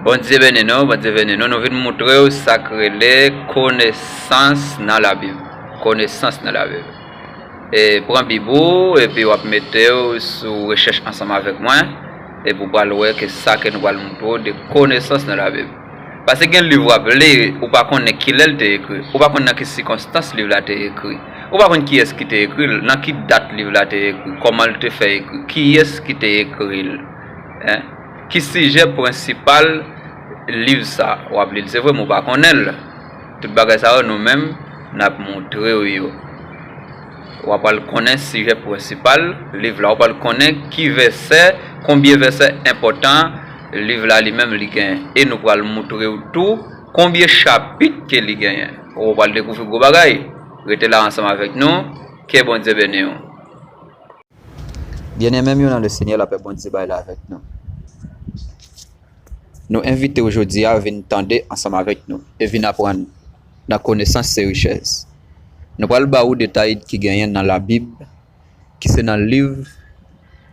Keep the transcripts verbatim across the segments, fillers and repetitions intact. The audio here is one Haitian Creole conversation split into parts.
Bondye beni nou, Bondye beni nou. Nou vin moutre w sa k rele konesans nan Labib. Konesans nan Labib. E pran Bib ou, epi w ap mete w sou rechèch ansanm avèk mwen, epi w pral wè ke sa ke nou pral moutre w de konesans nan Labib. Paske gen liv w ap li, ou pa konnen kilè l te ekri, ou pa konn nan ki sikonstans liv la te ekri, ou pa konn kiyès ki te ekri l, nan ki dat liv la te ekri, kòman l te fè ekri, kiyès ki te ekri l, en? Ki sijè prensipal liv sa? W ap li l, se vre, men w pa konnen l. Tout bagay sa yo, nou menm, n ap moutre w yo. W ap al konnen sijè prensipal liv la. W ap al konnen ki vèsè, konbyen vèsè enpòtan liv la li menm li genyen. E nou pral moutre w tou konbyen chapit ke li genyen. Ou pral dekouvri gwo bagay. Rete la ansanm avèk nou. Ke Bondye beni w. Byeneme m yo nan Lesenyè, lapè Bondye bay la avèk nou. Nou envite w jodi a vin tande ansanm avèk nou e vin aprann nan Konesans se richès. Nou pral ba ou detay ki genyen nan Labib, ki se nan liv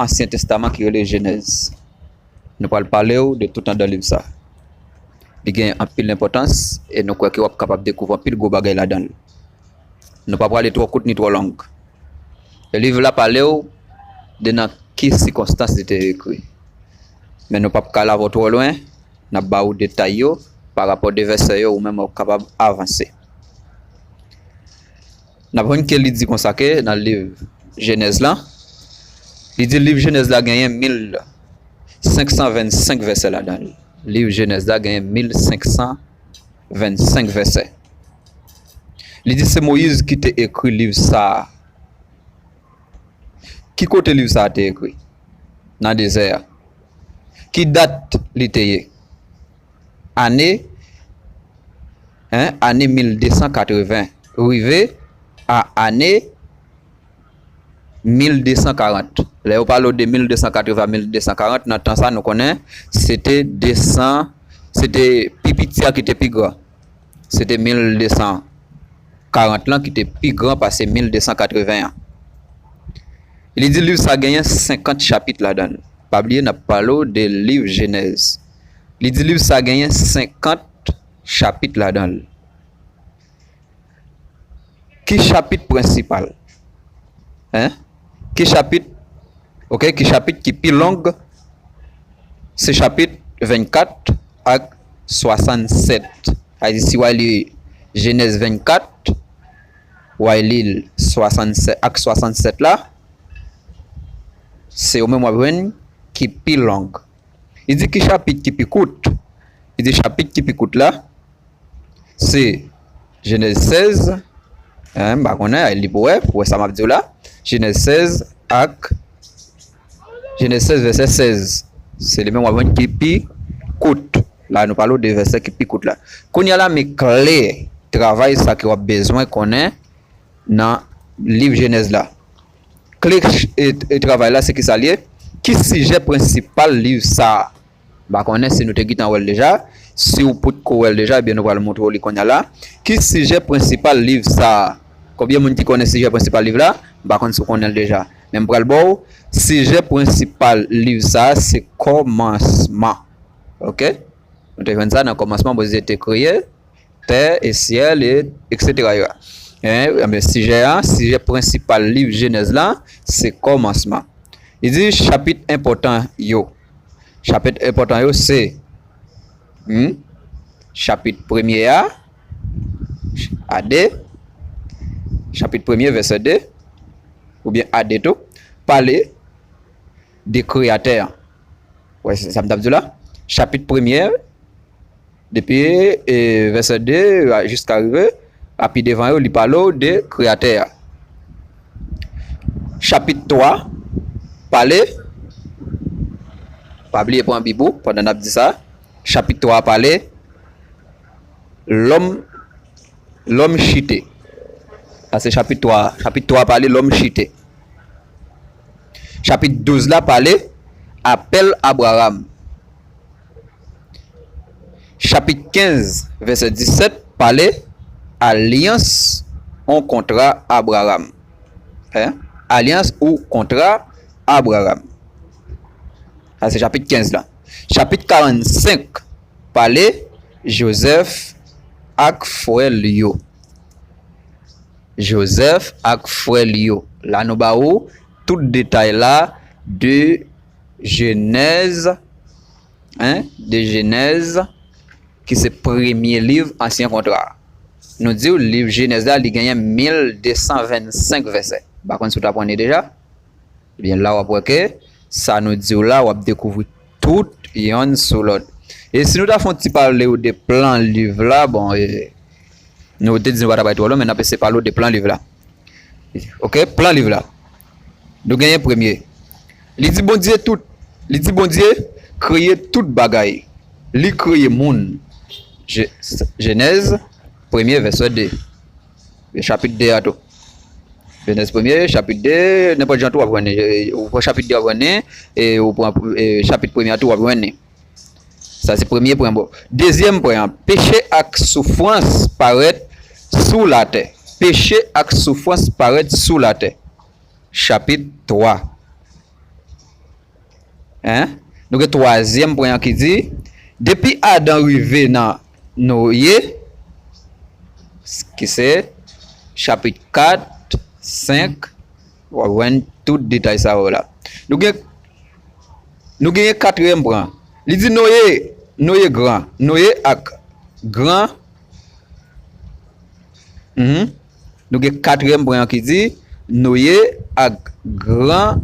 Ansyen Testaman ki rele Jenèz. Nou pral pale w de tout anndan liv sa. Li gen anpil enpòtans e nou kwè ke w ap kapab dekouvri anpil gwo bagay ladan l. Nou pa prale twò kout ni twò long. Liv la pale w de nan ki sikonstans li te ekri. Men nou p ap ka lave w twò lwen, n ap ba ou detay yo parapò de vèsè yo, ou menm w ap kapab avanse. N ap jwenn ke li di konsa ke nan liv Jenèz la, li di liv Jenèz la genyen mil senk san vennsenk vèsè ladan l. Liv Jenèz la genyen mil senk san vennsenk vèsè. Li di se Moyiz ki te ekri liv sa a. Ki kote liv sa a te ekri? Nan dezè a. Ki dat li te ye? Ane, en, ane mil de san katreven rive a ane mil de san karant. Lè yo pale w de mil de san katreven a mil de san karant, nan tan sa nou konnen se te de san, se te pi piti a ki te pi gran. Se te mil de san karant lan ki te pi gran pase mil de san katreven an. Li di liv sa genyen senkant chapit ladan l. Pa bliye, n ap pale w de liv Jenèz. Li di liv sa genyen senkant chapit ladan l. Ki chapit prensipal? En? Ki chapit? Oke, ki chapit ki pi long? Se chapit vennkat ak swasannsèt. Sa vle di, si w al li Jenèz vennkat, w al li l swasannsèt ak swasannsèt la, se yo menm w ap jwenn ki pi long. Li di ki chapit ki pi kout? Li di chapit ki pi kout la, se Jenèz sèz, en, m pa konnen, al li pou wè, pou wè sa m ap di w la. Jenèz sèz ak, Jenèz sèz, vèsè sèz. Se li menm w ap jwenn ki pi kout. La, nou pale w de vèsè ki pi kout la. Kounye a la, men kle travay sa ke w ap bezwen konnen nan liv Jenèz la. Kle, e, e travay la, se ki sa l ye? Ki sijè prensipal liv sa a? M pa konnen si nou te gentan wè l deja. Si w potko wè l deja, ebyen nou pral montre w li kounye a la. Ki sijè prensipal liv sa a? Konbyen moun ki konnen sijè prensipal liv la? M pa konn si w konnen l deja. Men m pral ba w sijè prensipal liv sa a, se kòmansman. Oke? Nou te jwenn sa nan kòmansman, Bondye te kreye tè e syèl, e, etsetera yo. En, enben, sijè a, sijè prensipal liv Jenèz la, se kòmansman. Li di chapit enpòtan yo. Chapit enpòtan yo se, hmm, chapit premye a, a de, chapit premye, vèsè de, oubyen a de tou, pale de Kreyatè a. Wè, se sa m t ap di w la. Chapit premye, depi, e, vèsè de a, jiska rive a pi devan yo, li pale w de Kreyatè a. Chapit twa pale, pa bliye pran Bib ou pandan n ap di sa. Chapit twa pale, lòm, lòm chite. Sa se chapit twa. Chapit twa pale lòm chite. Chapit douz la pale apèl Abraram. Chapit kenz, vèsè disèt, pale alyans, on kontra Abraram. En? Alyans ou kontra Abraram. Sa se chapit kenz la. Chapit karannsenk, Pale, Jozèf ak frè l yo. Jozèf ak frè l yo. La nou ba ou tout detay la de Jenèz, en, de Jenèz, ki se premye liv Ansyen Kontra a. Nou di w liv Jenèz la, li genyen mil de san vennsenk vèsè. M pa konn si w t aprann li deja. Ebyen, la w ap wè ke sa nou di w la, w ap dekouvri tout yonn sou lòt. E si nou ta fè yon ti pale w de plan liv la, bon, e, nou te di nou pa ta bay twò lwen, men n ap eseye pale w de plan liv la. Ok, plan liv la. Nou genyen premye. Li di Bondye tout, li di Bondye kreye tout bagay. Li kreye moun. Je-, Jenèz, premye, vèsè de. E chapit de a tou. Jenèz premye, chapit de, nenpòt jan tou w ap jwenn li. E, ou pran chapit de w ap jwenn li, e ou pran, e, chapit premye a tou w ap jwenn li. Sa se premye pwen an. Dezyèm pwen an, peche ak soufrans parèt sou latè. Peche ak soufrans parèt sou latè. Chapit twa. Hein? Nou gen twazyèm pwen an ki di, depi Adan rive nan Noye, ki se chapit kat, senk, w ap jwenn tout detay sa yo la. Nou gen, nou genyen katriyèm pwen an. Li di Noye, Noye gran, Noye ak gran, mhm. Nou gen katriyèm pwen an ki di, Noye ak gran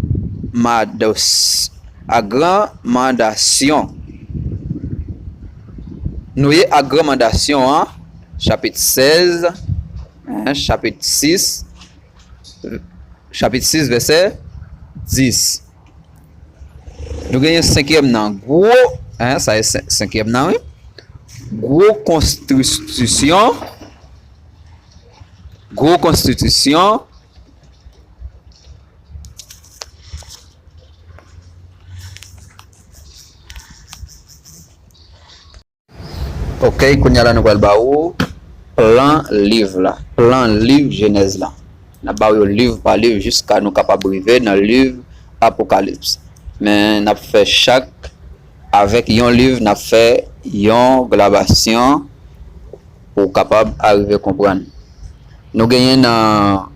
madas-, ak gran mandasyon. Noye ak gran mandasyon an, chapit sèz, hein, chapit sis, chapit sis, vèsè dis. Nou genyen senkyèm nan, gwo, hein, sa e sen-, senkyèm nan, wi. Gwo konstitisyon, gwo konstitisyon. Ok, kounye a la nou pral ba ou plan liv la. Plan liv Jenèz la. N ap ba ou yo liv pa liv jiska nou kapab rive nan liv Apokalips. Men n ap fè chak, avèk yon liv, n ap fè yon glabasyon pou w kapab arive konprann. Nou genyen nan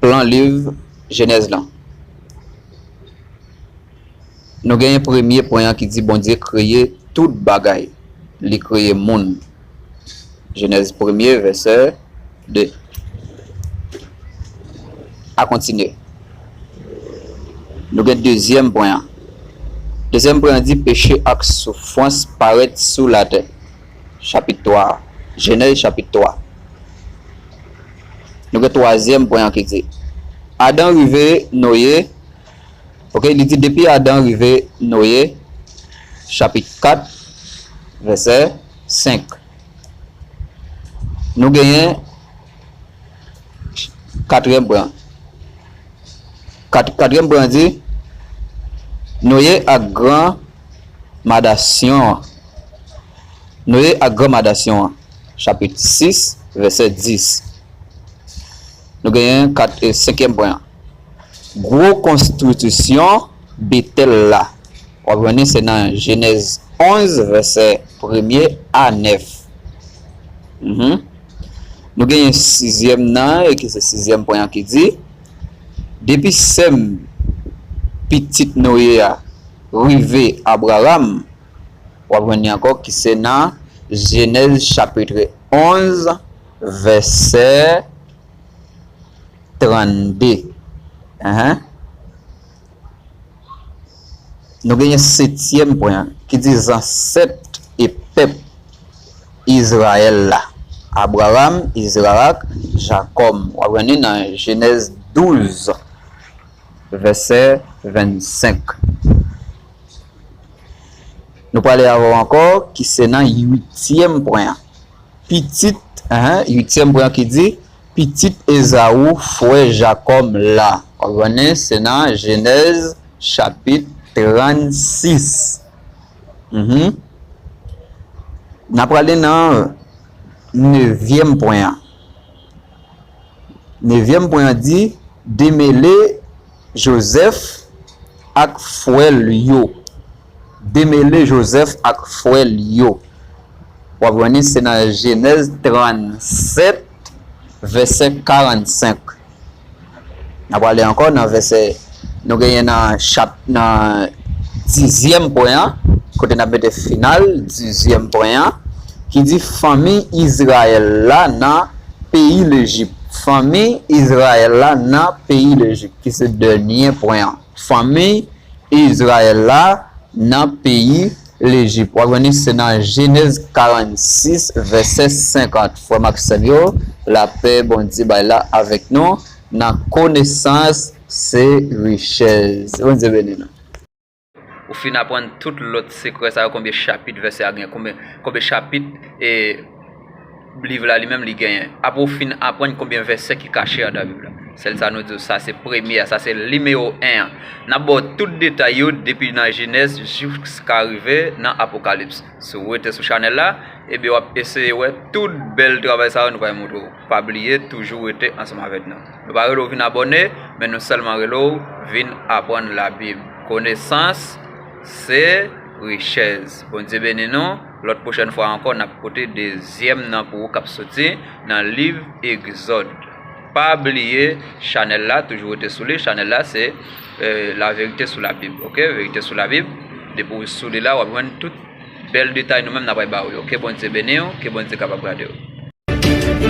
plan liv Jenèz lan. Nou genyen premye pwen an ki di Bondye kreye tout bagay. Li kreye moun. Jenèz premye, vèsè de. A kontinye. Nou gen dezyèm pwen an. Dezyèm pwen an di peche ak soufrans parèt sou latè. Chapit twa. Jenèz chapit twa. Nou gen twazyèm pwen an ki di, Adan rive Noye, ok, li di depi Adan rive Noye, chapit kat, vèsè senk. Nou genyen katriyèm pwen an. Kat-, katriyèm pwen an di, Noye ak gran mandasyon an. Noye ak gran mandasyon an. Chapit sis, vèsè dis. Nou genyen kat, e, senkyèm pwen an. Gwo konstitisyon Betèl la. W ap jwenn li se nan Jenèz onz, vèsè premye a nèf. Mhm. Nou genyen sizyèm nan, e ki se sizyèm pwen an ki di, depi Sèm, pitit Noye a, rive Abraram, w ap jwenn li ankò ki se nan Jenèz chapit onz, vèsè trannde. Enhen. Nou genyen setyèm pwen an, ki di zansèt e pèp Izrayèl la. Abraram, Izarak, Jakòb. W ap jwenn li nan Jenèz douz, vèsè vennsenk. Nou prale avè w ankò, ki se nan uityèm pwen an. Pitit, enhen, uityèm pwen an ki di, pitit Ezaou, frè Jakòb la. W ap jwenn li, se nan Jenèz chapit trannsis. Mhm. N a prale nan nevyèm pwen an. Nevyèm pwen an di, demele Jozèf ak frè l yo. Demele Jozèf ak frè l yo. W ap jwenn li se nan Jenèz trannsèt, vèsè karannsenk. N ap prale ankò nan vèsè, nou genyen nan chap, nan dizyèm pwen an, kote n ap mete final, dizyèm pwen an, ki di fanmi Izrayèl la nan peyi Lejip. Fanmi Izrayèl la nan peyi Lejip, ki se dènye pwen an. Fanmi Izrayèl la nan peyi Lejip. W ap jwenn li se nan Jenèz karannsis, vèsè senkant. Frè m ak sè m yo, lapè Bondye bay la avèk nou. Nan konesans se richès. Bondye beni nou. Ou fin aprann tout lòt sekrè sa yo, konbyen chapit vèsè a gen, konbyen, konbyen chapit e liv la li menm li genyen. Apre w fin aprann konbyen vèsè ki kache anndan Bib la. Sèl sa nou di w, sa se premye a, sa se nimewo en an. N ap ba w tout detay yo depi nan Jenèz jiska rive nan Apokalips. Si w rete sou chanèl la, ebyen w ap eseye wè tout bèl travay sa yo nou pral montre w. Pa bliye, toujou rete ansanm avèk nou. Nou pa rele w vin abòne, men nou sèlman rele w vin aprann Labib. Konesans se richès. Bondye beni nou. Lòt pwochèn fwa ankò, n ap pote dezyèm nan pou ou k ap soti nan liv Egzòd. Pa bliye, chanèl la, toujou rete sou li. Chanèl la, se, euh, La Vérité sur la Bible, ok? Verite sou Labib. Depi w sou li la, w ap jwenn tout bèl detay nou menm n ap bay ba ou yo. Ke Bondye beni w, ke Bondye kapab gade w.